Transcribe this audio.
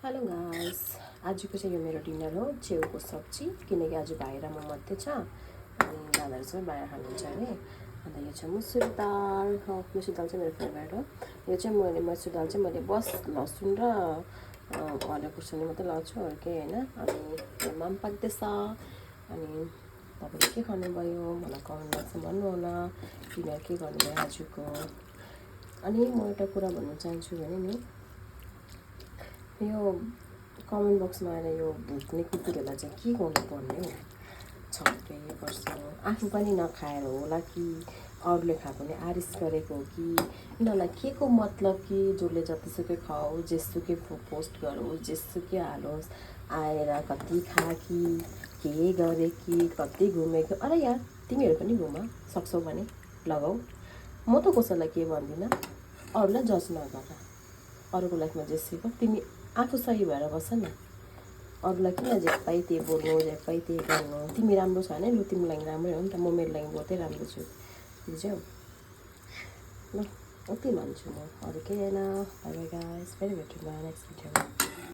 Hello guys, आजको चाहिँ यो मेरो डिनर हो च्याउको सब्जी। किनकि आज भाइ र म मात्रै छ अनि दादाहरू चाहिँ बाहिर खानुहुन्छ अरे। अन्त यो चाहिँ मुसुर दाल हो। मुसुर दाल चाहिँ मेरो फेभरेट हो। यो चाहिँ मैले मुसुर दाल चाहिँ मैले बस लसुन र हरियो खुर्सानी मात्रै लगाउँछु अरू केही होइन। अनि घरमा पनि पाक्दैछ। अनि तपाईँले के खानुभयो मलाई कमेन्ट बक्समा भन्नु होला। डिनर के गर्नुभयो आजको। अनि म एउटा कुरा भन्न चाहन्छु भने नि, यो कमेन्ट बक्समा आएर यो भुट्ने कुकुरहरूलाई चाहिँ के गर्नुपर्ने हो। छक्कै पर्छ। आफू पनि नखाएर होला कि अरूले खाएको नि आरिस गरेको हो कि यिनीहरूलाई के को मतलब कि जसले जतिसुकै खाओस्, जेसुकै पोस्ट गरोस्, जेसुकै हालोस्, आएर कति खा कि के गरे कि कति घुमेको। अरे यार, तिमीहरू पनि घुम सक्छौ भने लगाऊ। म त कसैलाई के भन्दिनँ। अरूलाई जज नगर। अरूको लाइफमा जे सिक तिमी आफू सही भएर बस न। अरूलाई किन जे पाइ त्यही बोल्नु, जे पाइ त्यही गर्नु। तिमी राम्रो छ भने लु, तिम्रो लागि राम्रै हो नि त। म मेरो लागि बहुतै राम्रो छु, बुझ्यौ ल। यति भन्छु म, अरू केही होइन। बाई बाई गाइस, फेरि भेटौँला नेक्स्ट भिडियोमा।